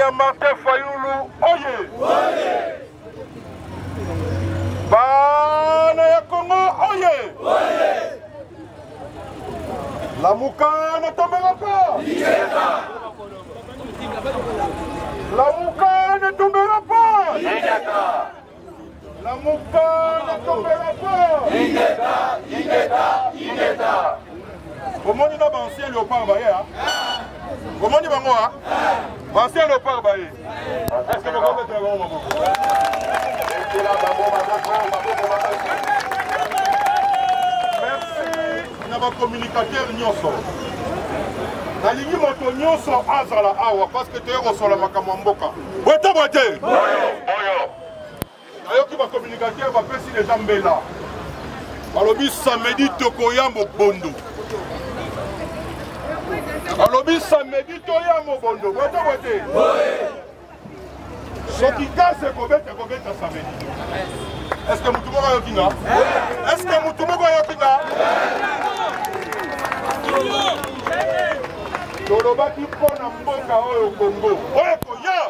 ya Martin Fayulu oye! Bana ya Congo oye! Lamuka ne tombera pas! Lamuka ne tombera pas! Lamuka ne tombera pas! Ingeta, ingeta, ingeta. Bomoni na ba ancien léopard baye ah? Bomoni bango ah? Ba ancien léopard baye. Est-ce que bokobetela bango maboko? Betela bango maboko, maboko makasi. Merci na ba communicateurs nyonso. Nalingi moto nyonso azala awa parce que toye kosola makambo ya mboka. Boye boye te? Oyo. Nayoki ba communicateurs bapesi deja mbela. Balobi samedi tokoya mobondo. Balobi samedi toya mobondo. Boye te boye te? Soki gaz ekobeta ekobeta samedi. Est-ce que mutu moko ayoki nga? Est-ce que mutu moko ayoki nga? Tolobaki mpo na mboka oyo Congo. Oyo ekoya.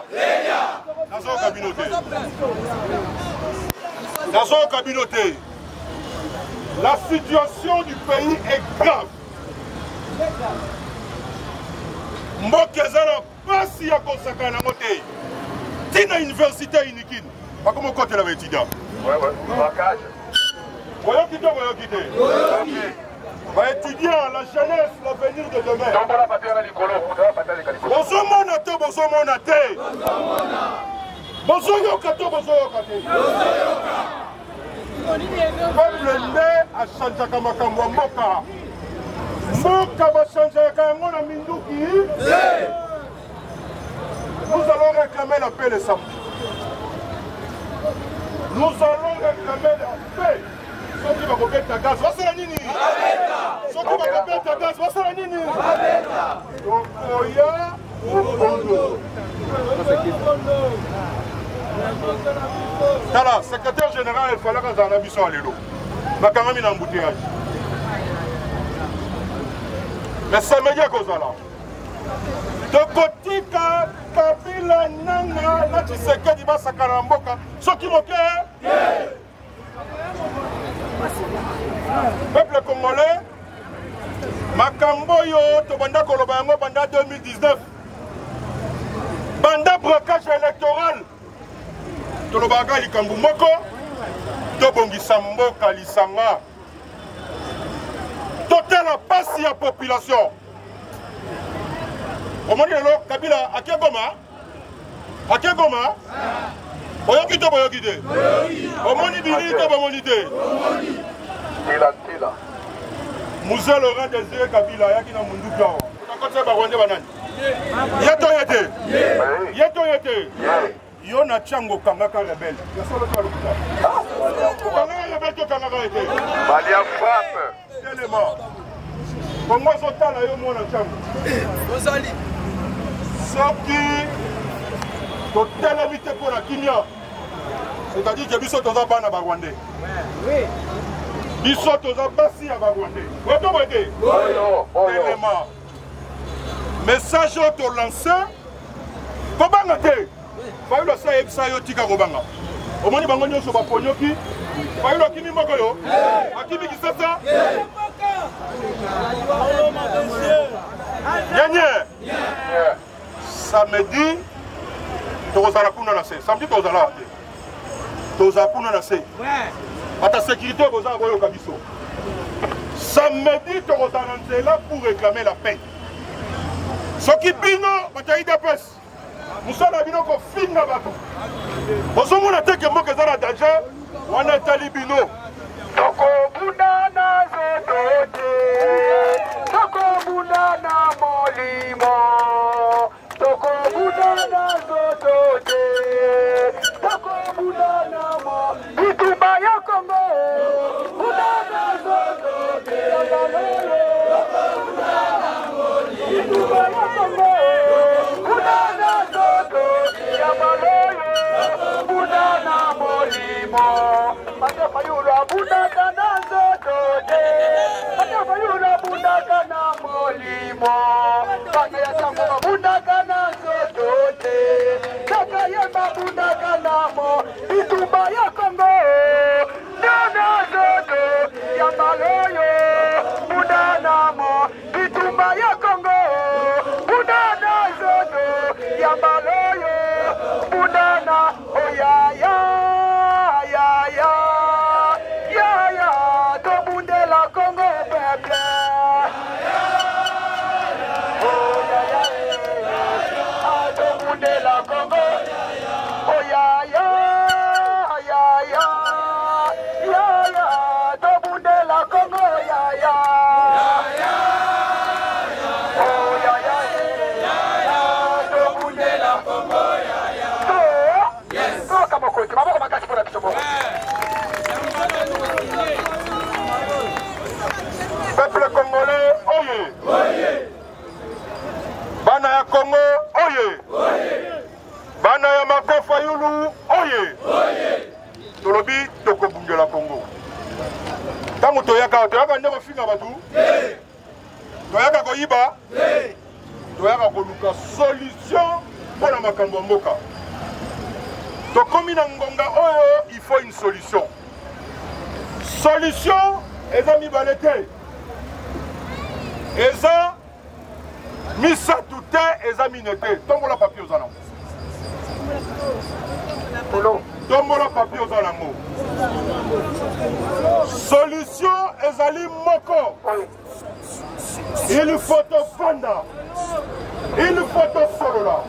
Nazoyoka bino te. Nazoyoka bino te. La situation du pays est grave. Mboka eza na pasi ya kosakana nango te. Tina université Unikin bakoma kokotela ba étudiant. Boyoki to boyoki te? Ba étudiants, la jeunesse, l'avenir de demain. Bozomona to bozomona te? Bozoyoka to bozoyoka te? Peuple nde achangeaka makambo ya mboka. Mboka bachangeaka yango na minduki. Nous allons réclamer la paix le samedi. Nous allons réclamer la paix. Soki bakobeta gaz basala nini? Soki bakobeta gaz basala nini? Tokoya mobondo. Tala, secrétaire général efalaka azala na biso ya lelo. Bakangami na embouteillage. Mais samedi akozala. Tokotika Kabila Nanga na Tshisekedi basakana na mboka soki moke. Peuple congolais, makambo oyo tobanda koloba yango banda 2019, banda braquage électoral, tolobaka likambo moko, tobongisa mboka lisanga, totala pasi ya population. Omoni lelo Kabila ake Goma, ake Goma, boyoki to boyoki te? Omoni bili to bomoni te? Tela tela. Mzee Laurent Désiré Kabila ayaki na munduki awa. Okotisa ba Rwandais banani? Ye to ye te? Ye to ye te? Yo na Tshangu okangaka rebelle. Ya solo to ya lokuta? Okangaka rebelle to okangaka ye te? Balia frappe. Telema. Kongo ezotala yo mwana Tshangu. Ozali. Soki totelemi te mpo na kimia, c'est-à-dire que biso toza bana ba Rwandais. Biso toza basi ya ba Rwandais. Boye to boye te? Telema. Message oyo to lance, kobanga te. Fayulu asi ayebisa yo tika kobanga. Omoni bango nyonso baponyoki. Fayulu akimi moko yo? Akimi Kisasa? Yenye. Samedi tokozala kuna na se. Samedi tokozala te. Tozala kuna na se. Ata sécurité boza boyoka biso. Samedi tokozala na nzela pour réclamer la paix. Soki bino bato ya UDPS mosala bino kofinga bato, bozomona te ke mboka eza na danger, wana etali bino. Tokobunda na nzoto te, tokobunda na molimo, tokobunda na nzoto te, tokobunda na mo bitumba ya Kongo, bunda na nzoto te, tokobunda na molimo, bitumba ya Kongo, bunda na nzoto ya maloyo, bunda na molimo. Martin Fayulu abundaka na nzoto te, Martin Fayulu abundaka na molimo, bana ya Tshangu babundaka na nzoto te. Ya mbala oyo bunda na mo bitumba ya Kongo, bunda na nzoto. Ya mbala oyo bunda na oya ya ya ya ya ya, tobundela Kongo peuple. Oh ya ya, ah, tobundela Kongo. Oh ya ya ya ya ya ya, tobundela Kongo ya ya. Oh ya ya, ah, tobundela Kongo ya ya. To toka mokonzi, maboko makasi mpona biso moko. Peuple congolais oye! Bana ya Congo oye! Bana ya Martin Fayulu oye! Tolobi tokobundela Congo. Ntango toyaka, toyaka nde kofinga bato, toyaka koyiba, toyaka koluka solution mpo na makambo ya mboka. Tokomi na ngonga oyo il faut une solution. Solution eza mibale te, eza misato te, eza mine te. Tombola papier oza nango, tombola papier oza nango. Solution ezali moko: il faut tofanda, il faut tosolola.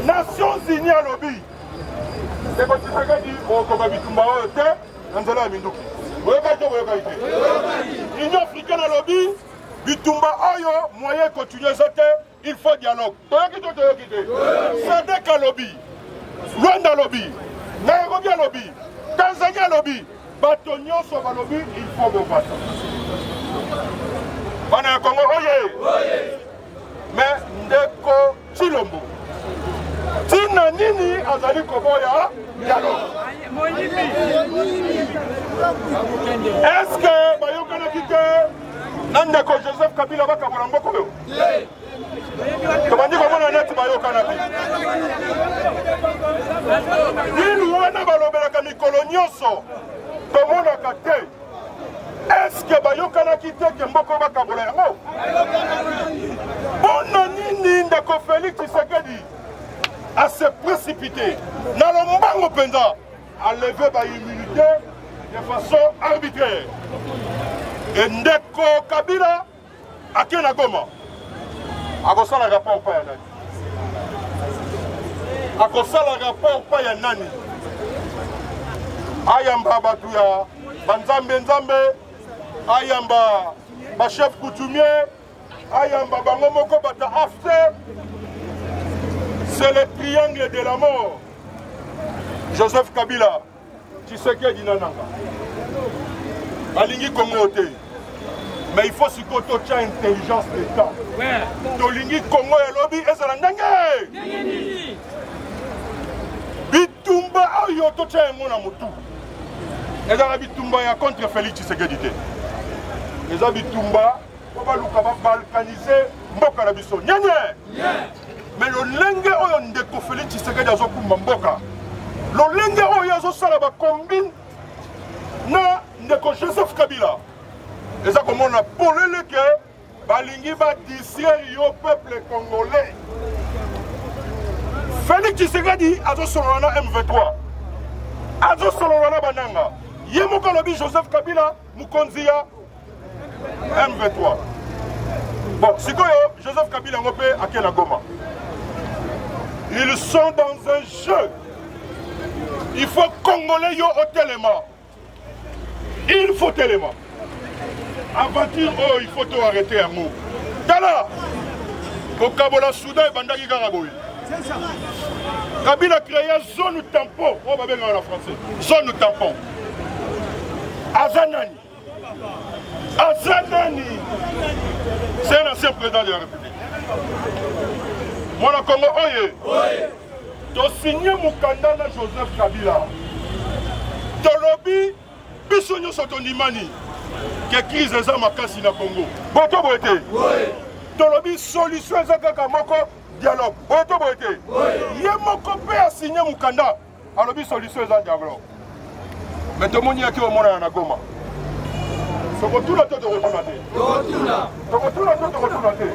Nations Unies alobi, ndeko Tshisekedi, okoka bitumba oyo te na nzela ya minduki. Oyokaki te? Boyokaki te? Union africaine alobi, bitumba oyo moyen continue eza te, il faut dialogue. Toyoki to toyoki te? SADC alobi, Rwanda alobi, Nairobi alobi, Tanzanie alobi, bato nyonso balobi il faut bovanda. Bana ya Kongo oye! Mais ndeko Tshilombo, ntina nini azali koboya dialogue? Est ce que bayokanaki te na ndeko Joseph Kabila bakabola mboka oyo? Tobandi komona neti bayokanaki. Nini wana balobelaka mikolo nyonso, tomonaka te. Est-ce bayokanaki te ke mboka bakabola yango? Mpona nini ndeko Félix Tshisekedi ase précipité na lombango mpenza, alever baimmunité de façon arbitraire, e ndeko Kabila ake na Goma, akosala rapport pa ya nani? Akosala rapport pa ya nani? Ayamba bato ya banzambe nzambe, ayamba bachef coutumier, ayamba bango moko bato after. C'est le triangle de la mort: Joseph Kabila, Tshisekedi na Nanga. Balingi Congo te, mais il faut sikoyo totya intelligence de temps. Tolingi Congo elobi ezala ndenge bitumba oyo totya yango na motu. Ezala bitumba ya contre Félix Tshisekedi te, eza bitumba mpo baluka babalkanize mboka na biso nyenye. Mais lolenge oyo ndeko Félix Tshisekedi azokumba mboka, lolenge oyo azosala bacombine na ndeko Joseph Kabila, eza komona polele ke balingi badistraire yo peuple congolais. Félix Tshisekedi azosolola na M23, azosolola na bananga. Ye moko alobi Joseph Kabila mokonzi ya M23. Bon, sikoyo Joseph Kabila yango mpe ake na Goma. Ils sont dans un jeu. Il faut congolais yo otelema, il faut telema. Aventure oyo il faut to arrêter yango. Tala, kokabola Soudan ebandaki kaka boye. Kabila créa zone tampon oyo babengaka na français zone tampon. Aza nani? Aza nani? C'est un ancien président de la République. Mwana Congo oye! Tosigne mokanda na Joseph Kabila, tolobi biso nyonso tondimani ke crise eza makasi na Congo. Boto boye te? Tolobi solution eza kaka moko, dialogue. Boye to boye te? Ye moko mpe asigne mokanda, alobi solution eza dialogue. Mais tomoni yaki omonana na Goma. Tokotuna to tokotuna te? Tokotuna to tokotuna te?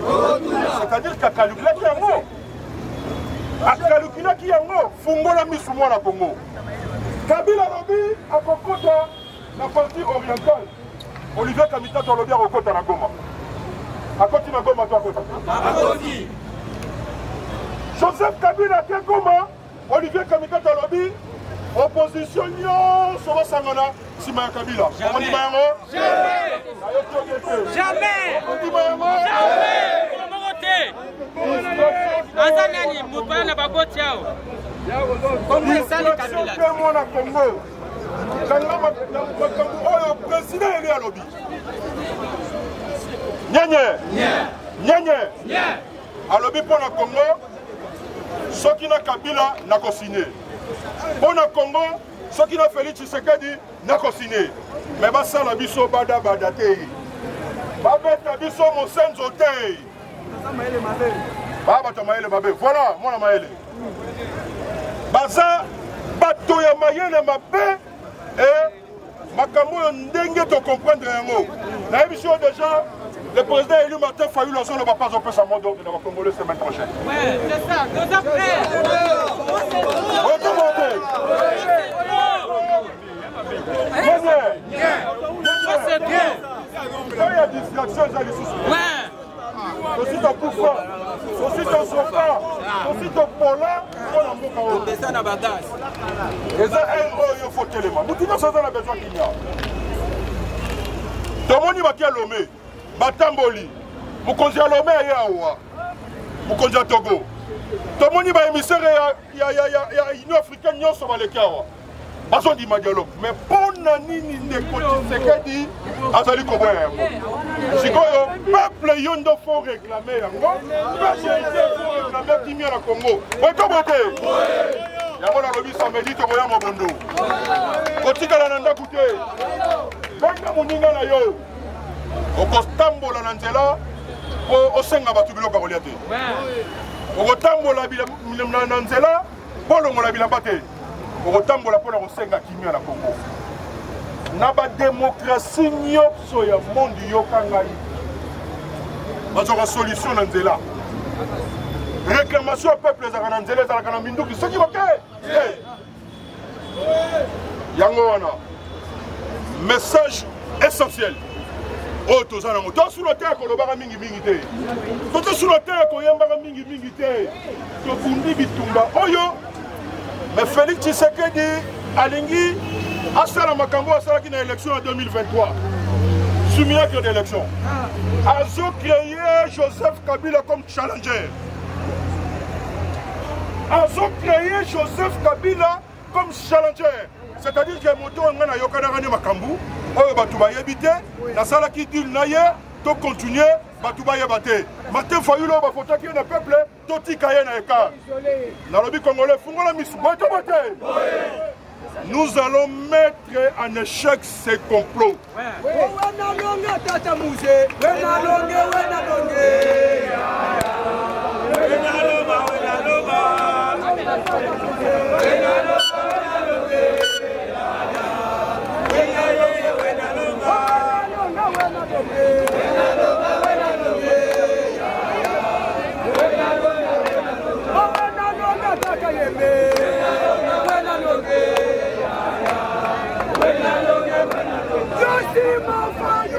C'est-à-dire qu'akalkulaki yango, akalkulaki yango. Fungola misu mwana Congo. Kabila alobi akokota na partie orientale. Olivier Kamitatu alobi akokota na Goma. Akoti na Goma to akota? Akoti. Joseph Kabila ake Goma. Olivier Kamitatu alobi opposition nyonso basangana nsima ya Kabila. Okondima yango? Jamais. Okondima yango? Moko te. Aza nani moto aya na baboti awa? Kongo esali Kabila. Te mwana Kongo. Kanga makambo oyo président Eli alobi. Nyenye. Nyenye. Alobi mpo na Congo soki na Kabila nakosine, mpo na Congo soki na Félix Tshisekedi nakosine. Me basala biso badabada te, babeta biso mosenzo te, baa bato ya mayele mabe. Voilà mwana mayele, baza bato ya mayele mabe. E makambo oyo ndenge tocomprendre yango, nayebisi yo déjà, le président élu Martin Fayulu azoloba mpe azopesa mot d'ordre na bacongolais semaine prochaine. Ouais, c'est ça, toza prêt. Otobote oyo ya distraction eza lisusu. Tosi tokufa, tosi tosoka, tosi topola mpo na mboka oyo. Eza na bagaz. Eza heure oyo fo telema. Motu nyonso aza na besoin kimia. Tomoni baki ya Lome batamboli, mokonzi ya Lome aye awa, mokonzi ya Togo. Tomoni baémissaire ya Union africaine nyonso baleki awa, bazondima dialogue. Mais mpo na nini ndeko Tshisekedi azali koboya yango? Sikoyo peuple, yo ndo fo réclame yango. Peuple nde fo réclame kimia na Congo. Boye te yango nalobi, samedi tokoya mobondo, kotikala na ndako te. Benga moninga na yo, okotambola na nzela mpo osenga bato biloko ya kolia te, okotambola na nzela mpo olongola bilamba te, okotambola mpo na kosenga kimia na Congo. Na badémocratie nyonso ya monde, yoka ngai, bazwaka solution na nzela. Réclamation ya peuple ezalaka na nzela, ezalaka na minduki soki boke yango wana. Message essentiel oyo toza nango, tosula te ya kolobaka mingimingi te, totosula te ya koyembaka mingimingi te. Tobundi bitumba oyo, mais Félix Tshisekedi alingi asala makambo asalaki na élection ya 2023, simulacre d'élection. Azo créer Joseph Kabila comme challenger, azo créer Joseph Kabila comme challenger, c'est-à-dire que moto oyo ngai nayokanaka nde makambo oyo bato bayebi te, nasalaki deal na ye, tocontinue, bato bayeba te. Martin Fayulu oyo bafotaki ye na peuple, totika ye na écart. Nalobi, congolais, fungola misu. Boye to boye te, nous allons mettre en échec ces complots. Wenalonge tata muze, wenalonge, wenalonge. Wenaloba, wenaloba. Wenaloba, wenalonge. Wenalonge, wenaloba. Wenaloba, wenalonge. Wenalonge tata yembe, wenalonge. Josima Fayulu.